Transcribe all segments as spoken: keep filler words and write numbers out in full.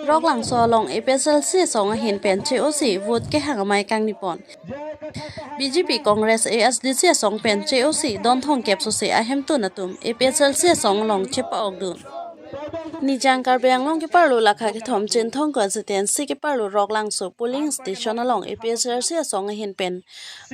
Roklangso along A P H L C asong ahin pen che-osi vote kehang amei kangni pon. B J P Congress A S D C asong pen che-osi don thomkep sose ahemtun atum A P H L C asong along chepa-okdun. Nijang Karbi Anglong keparlo lakha kethom Chinthong constituency keparlo Roklangso polling station along A P H L C asong ahin pen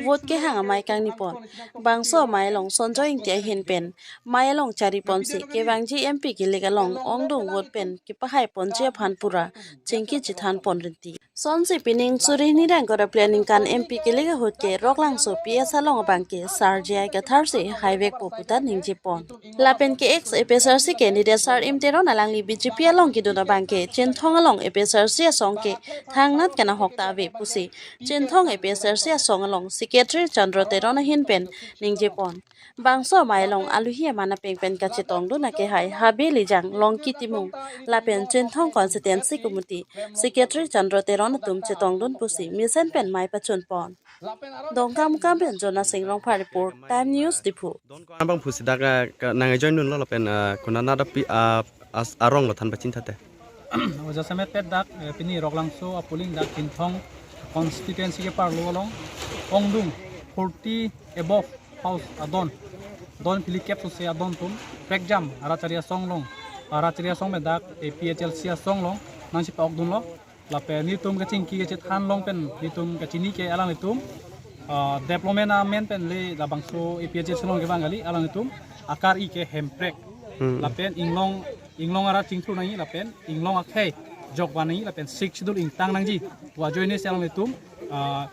vote kehang amei kangni pon. Bangso amei along Sonjoy Ingti ahin pen mei along chari ponsi kevangji M P kilik along ongdung vote pen kepahai ponji aphan pura chingki chethan pon rinti. Sonsi pining suri hini ra ingkoi ra phli aningkan M P kilik ahut ke Roklangso P S along abang ke Sar J I Kathar si haivekpo puta ningje pon. Lapen ke ex A P H L C candidate Sar M Teron alangli B J P along kedun abang ke Chinthong along A P H L C asong ke thangnat kanahok ta ave pusi Chinthong A P H L C asong along Secretary Chandra Teron ahin pen ningje pon. Bangso amei along aluhi aman apeng pen kachetongdun akehai Habe Lijang, Longki Timung lapen Chinthong Constituency Committee Secretary Chandra Teron atum chetongdun pusi mesen pen mei pachun pon. Dongkamukam pen Jonas Sing Rongphar report, Time News Diphu. Don ko-an abang phu si dak, eh, ka nang join dunlo lapen, eh, konat nat api, ah, as arong lo than pachini thate. Oja semet pet dak, eh, pini Roklangso a polling dak Chinthong constituency keparlo along ongdung forty above house adon, don phlikep sose adon atum prekjam arat chari asong along, arat chari asong pen dak A P H L C asong along nangchepa-okdunlo. Lapen netum kachingki kachethan along pen netum kachini ke alanglitum, ah, development amen pen le labangso A P H L C along kevang kali, alanglitum akar-i ke hemprek. Hmm. Lapen inglong, inglong arat chingthur nangji lapen inglong akhei jokvan nangji lapen Sixth Schedule ingtang nangji pu ajoine si alanglitum, ah,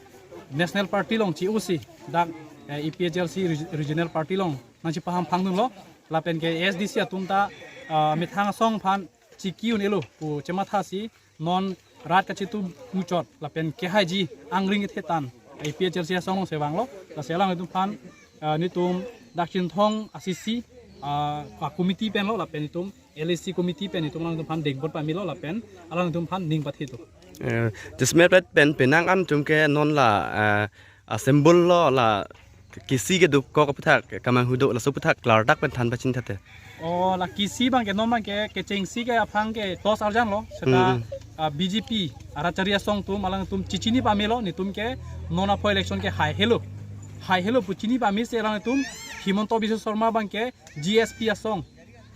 National Party along che-osi dak, eh, A P H L C reg-, Regional Party along nangchepaham phangdunlo. Lapen ke A S D C atum ta, ah, methang asong aphan chiki un-elo pu chemathasi non rat kachetu muchot lapen kehaiji angring kethe tan A P H L C asong along si vanglo. Lasi alanglitum aphan, ah, netum dak Chinthong a C C, ah, a committee pen lo lapen netum L A C committee pen netum alanglitum aphan dengpot pamelo lapen alanglitum aphan ning pathedo. Eh, jasemet pet pen penang an atum ke non la, eh, a symbol lo la kisi keduk kok aputhak kamanghu do laso aputhak klardak pen than pachini thate. O la kisi abang ke non abang ke kechengsi ke aphrang ke toss arjanlo seta, hmm, ah, B J P arat chari asong atum alangtum chechini pamelo netum ke non apho election ke haihelo. Haihelo pu chini pame si alangtum Himanta Biswa Sarma abang ke G S P asong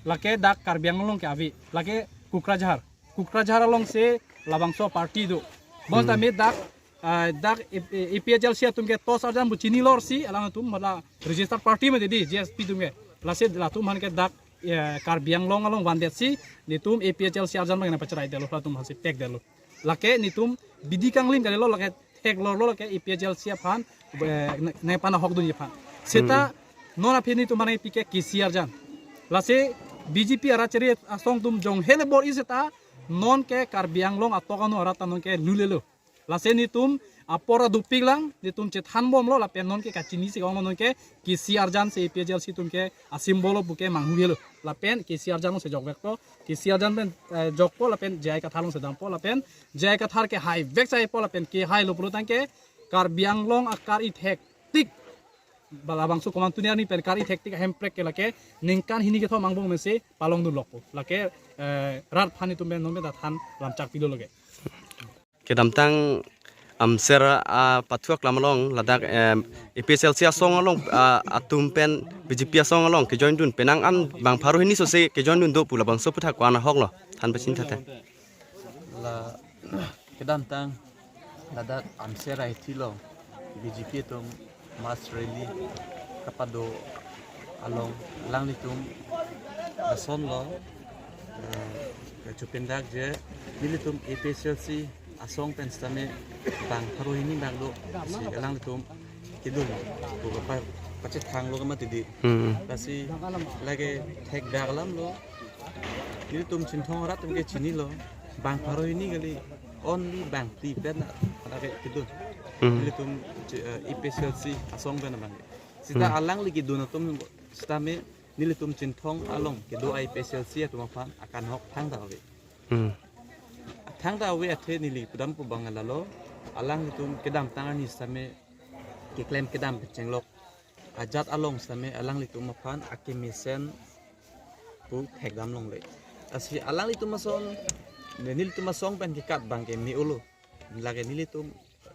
lake dak Karbi Anglong ke ave lake Kokrajhar. Kokrajhar along si labangso party do. Bos, hmm, tame dak, ah, dak A P H L C atum ke toss arjan pu chinilo si alangtum hala registered party mati di G S P atum ke. Lasi latum aphan ke dak, eh, Karbi Anglong along vandet si netum A P H L C arjan abang nangpacheraidetlo, latum aphan si thekdetlo. Lake netum bidi kanglim kalilo lake theklorlo lake A P H L C aphan, eh, ne, nangpanahokdunji aphan. Seta, hmm, non aphi netum mane pike kisi arjan. Lasi B J P arat chari asong atum jong hele bor-i seta non ke Karbi Anglong atok ano arat ta non ke lulelo. Lasi netum apor adupik lang netum chethan bomlo lapen non ke kachini si kong non ke kisi arjan si A P H L C atum ke a symbol lo pu ke manghu helo. Lapen kisi arjan lo si jokvekpo. Kisi arjan pen, eh, jokpo lapen J I Kathar along si dampo lapen J I Kathar ke haivek chaipo lapen kehailo pulo tangke Karbi Anglong akar-i thektik. Ba labangso komantunia ni pen kar-i thektik hemprek ke lake ningkan hini kethom angbong mesi palongdunlokpo. Lake, eh, rat aphan netum pen non pen ta than lamchak pilo lake. Kedamtang Amser apathu aklam along ladak, em, A P H L C asong along, ah, atum pen B J P asong along kejoindun penang an bang pharo hini sose kejoindun do pu labangso aputhak ko-an ahok lo than pachini thate. La kedamtang ladak Amser ahithi along B J P atum mass rally kapado along alanglitum lason lo, eh, kachupindak je nelitum A P H L C asong pen sitame bang pharo hini bang do si alanglitum kedun ko pa pachethanglo kama tidi. Hmm. Lasi lake thekdak alam lo. Nelitum Chinthong arat atum ke chinilo. Bang pharo hini kali only bang phli pen na lake kedun. Hmm. Nelitum chi-, eh, A P H L C asong pen abang. Sita, hmm, alangli kedun atum sitame nelitum Chinthong along kedo A P H L C atum aphan akanhok thangta ave. Hmm. Thangta ave athe neli pudam pu bang lalo, alanglitum kedamtang arni sitame keklem kedam kechenglok ajat along sitame alanglitum aphan akemesen pu thekdam longle. Lasi alanglitum ason Ne nelitum asong pen kekat abang ke me-olo. Lake nelitum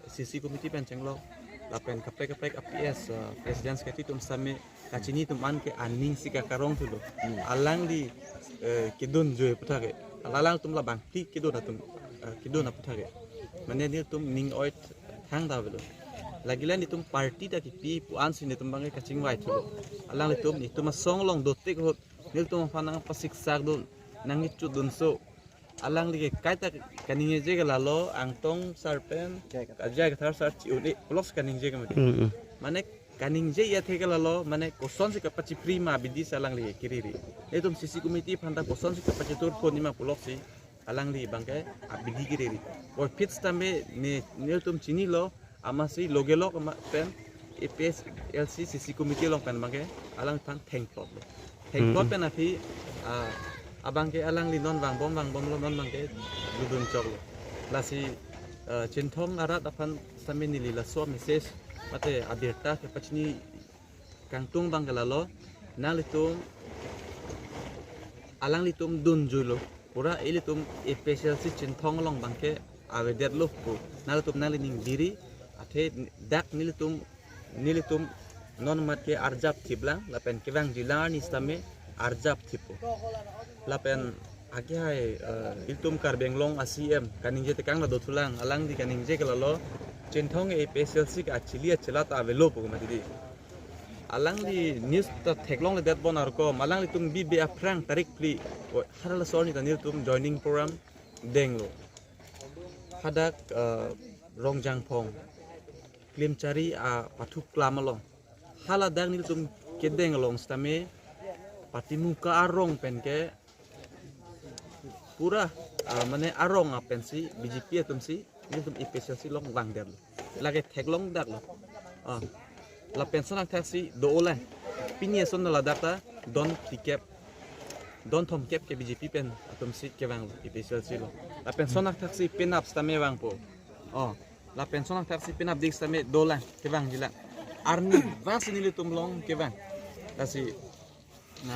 C C committee pen chenglok. Lapen kaprek kaprek a P S, eh, president secretary atum same kachini atum an ke aning si kakarong thulo. Alangli, eh, kedun joi aputhak ke. Alangtum labang ti kedun atum, eh, kedun aputhak ke. Mane nelitum ning oi thangta avelo. Lake la nelitum party ta kipi pu-an si nelitum abang ke kachingvai thulo. Alanglitum nelitum asong along dotik ahut nelitum aphan nangpasiksak dun, nangkichut dunso. Alangli ke kaita kaningje ke lalo, Angtong sir pen J I Kathar. J I Kathar sir chi-un-e puloksi kaningje ke mati. Mm, mm. Mane kaningje athe ke lalo, mane kosonsi kapachipri ma abidi si alangli ke kiriri. Nelitum C C committee aphan ta kosonsi kapachitur ponji ma puloksi alangli abang ke abidi kiriri. Puvoiphit sitame ne nelitum chinilo, amatsi logelok ama pen A P H L C C C committee along pen abang ke alangphan thengplotlo. Thengplot Mm, mm. pen aphi, ah, abang ke alangli non vangbom vangbomlo, non abang ke dodun choklo. Lasi, ah, Chinthong arat aphan sitame neli laso message mate abirta kepachini kangtung abang ke lalo, nanglitum, alanglitum dun joilo. Pura ilitum A P H L C Chinthong along abang ke avedetlo pu nanglitum nanglining biri, athe dak nelitum, nelitum non amat ke arjap thiplang, lapen kevangjilang arni sitame arjap thippo. Lapen akehai, eh, ilitum Karbi Anglong a C M kaningje tekang ta dothulang, alangli kaningje ke lalo, Chinthong A P H L C ke achili achela ta avelo pu mati di. Alangli news ta theklongledet bon arkom, alanglitum bibe aphrang tarik phli, o, hala laso arni ta nelitum joining program denglo. Hadak, eh, Rongjangphong, Klimchari apathu klam along. Haladak nelitum kedeng along sitame Patimuka arong pen ke pura, ah, mane arong apensi B J P atumsi nelitum A P H L C along vangdetlo. Lake theklongdaklo. Ah. Lapen sonakthaksi do-olang. Pini ason ladak ta don phlikep, don thomkep ke B J P pen atumsi kevanglo A P H L C along. Lapen sonakthaksi penap sitame vangpo. Oh. Lapen sonakthaksi penapdik sitame dolang, kevangjilang. Arni vangsi nelitum along kevang. Lasi, na,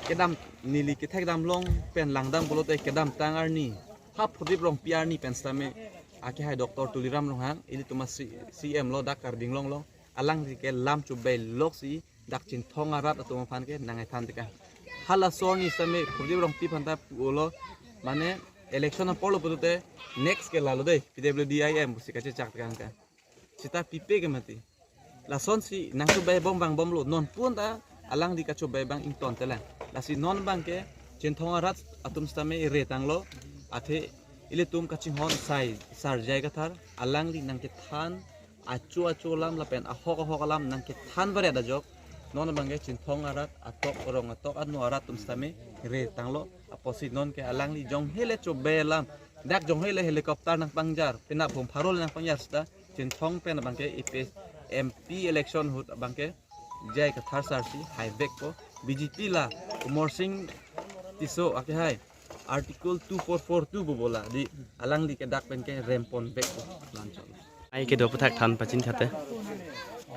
kedam neli kethekdam along pen langdam pulote kedamtang arni, ha Pradip Rongpi arni pen sitame akehai Doctor Tuliram Ronghang, ilitum a C-, C M lo dak Karbi Anglong along, alangli ke lam chobei loksi dak Chinthong arat atum aphan ke nangkethan tekang. Halaso arni sitame Pradip Rongpi aphan ta pulo, mane election apor lo pulote next ke lalo dei, P W D I M pusi kachechak tekang ka. Sita pipe ke mati. Lasonsi nangchobei bom vangbomlo, non pun ta alangli kachobei abang ingtontelang. Lasi non abang ke Chinthong arat atum sitame retanglo, athe ilitum kachinghon sai sar J I Kathar, alangli nangkethan achu achu alam lapen ahok ahok alam nangkethan varet ajok. Non abang ke Chinthong arat atok, rong atok, ano arat atum sitame retanglo. Apotsi non ke alangli jong hele chobei alam, dak jong hele helicopter nangpangjar, penap bom pharo le nangpangjar sita, Chinthong pen abang ke A P H M P election ahut abang ke J I Kathar sar si haivekpo. B J P la Amarsing Tisso akehai Article two four four two pu bola di, alangli ke dak pen ke remponvekpo, lanchot. Ai kedo aputhak than pachini thate.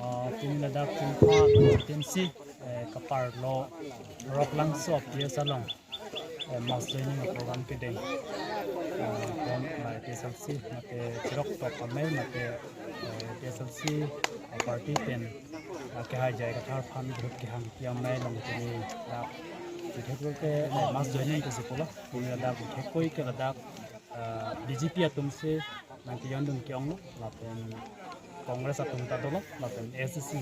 Ah, pini ladak Chinthong constituency, eh, kaparlo Roklangso P S along, eh, mass joining program kedeng. Eh, pen la A P H L C mate Chiroktok Amei mate, eh, A P H L C, eh, party pen, eh, akehai J I Kathar aphan vote kehang pi amei along pini dak, eh, mass joining pusi pulo. Pini ladak thekoi ke ladak, eh, B J P atumsi nangkejondun ke-onglo, lapen Congress atum ta dolo, lapen A C C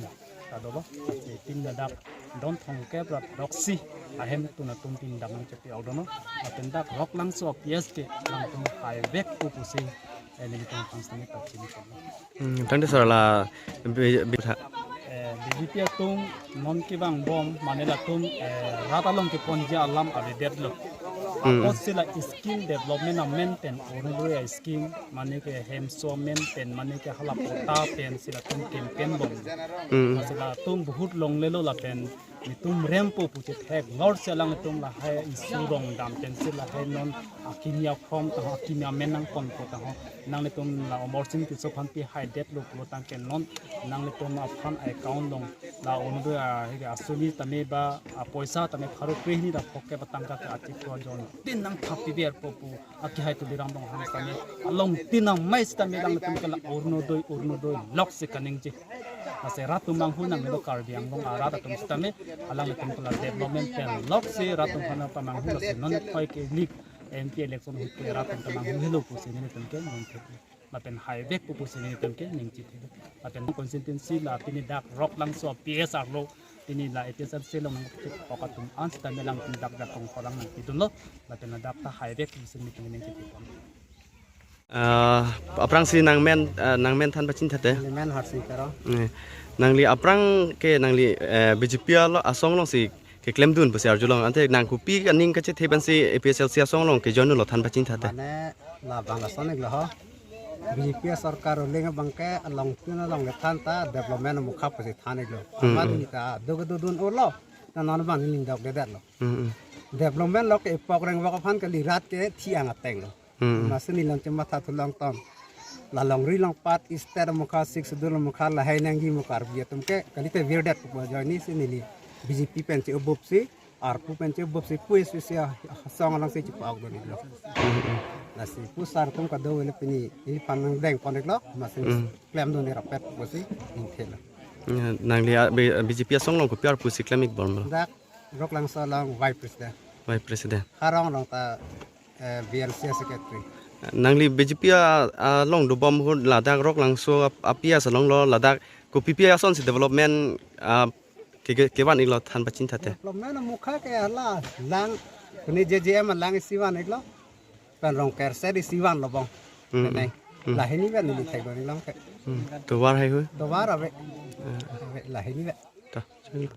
ta dolo. Lasi pini ladak don thomkep rat doksi ahem tun atum pini dak nangchepi-ok dono. Lapen dak Roklangso P S ke alangtum haivekpo pusi, eh, nelitum aphan sitame pachini ponlo. Hmm, tangte sir la B-, B-, tha. Eh, B J P atum non kevangbom mane latum, eh, rat along keponji alam avedetlo. Hmm. Apotsi la skill development amen pen, Orunodoi scheme mane ke hemso amen pen, mane ke hala patta pensi latum campaign bom. Hmm. Lasi latum bahut longlelo lapen Netum rempo pu chethek lor si alanglitum lahai issue rong dam pensi lahai non akimi aphrom taho, akimi amen nangponpo taho. Nanglitum la Amarsing Tisso aphan pihai detlo pulo tangte non nanglitum aphan account along la Orunodoi, ah, hige asoni tame ba, ah, poisa tame pharo kre hini ra phongkep atangka ke achiklo jon tin nangthap piberpo pu akehai Tuliram Ronghang sitame along tin nangmai sitame alanglitum ke la Orunodoi, Orunodoi lok si kaningje. Lasi rat atum manghu nangnelo, Karbi Anglong arat atum sitame alanglitum ke la development pen lok si rat atum aphan pamanghu, lasi non thoi ke lik M P election ahut ke rat atum pamanghu helo pusi nelitum ke ningthek. Lapen haivek pu pusi nelitum ke ningje thek. Lapen constituency la pini dak Roklangso P S arlo, pini la A P H L C along nangkok atum an sitame alangtum dak dak kong korang nangpidunlo. Lapen ladak ta haivek pusi nelitum ningje thek. Ah, aphrangsi nangmen, ah, nangmen than pachini thate. Neli men Harsing Terang. Eh, nangli aphrang ke nangli, eh, B J P alo-, asong alongsi keklemdun pusi arjulong. Ante nang kopi aning kachethe pensi A P H L C asong along ke join lo than pachini thate. Mane labang lason iklo ho. B J P sorkar ruling abang ke along tun along le than ta development amokha pusi than iklo. Hmm, Amat hmm. Nita do do dun olo. Na non abang ning dok dedet lo. Hmm, hmm. Development lo ke epok reng wak aphan kali, rat ke thi-ang ateng lo. Hmm. Masi neli along chematha thu longton. La longri longpat, East State amokha, Sixth Schedule amokha, lahai nangji mo Karbi atum ke, kalite virdet pu join si neli B J P pen che-ubup si, arpu pen che-ubup si, pu S P C asong alongsi chepa-ok dun iklo. Hmm, hmm. Lasi pu sar atum kadokave pini, neliphan nangdeng pon iklo, masi Hmm. klemdun irapet pusi ningthelo. Hmm, nangli a, B-, B J P asong along kopi arpu si klem ik bom lo? Dak Roklangso along Vice President. Vice President. Harong along ta, eh, B L C Secretary. Nangli B J P a, along dobom ahut ladak Roklangso ap-, a P S along lo, ladak kopi pi asonsi development, ah, ke, ke, kevan iklo than pachini thate. Development amokha ke hala lang, pini J J M alang isi van iklo. Pen Rongkerset isi vanlo bong. Hmm, Neng. Hmm. Lahini pen neli thek dun iklo ke. Hmm. Tovar hai hui? Tovar ave. Hmm. Ave lahini pen. Ta.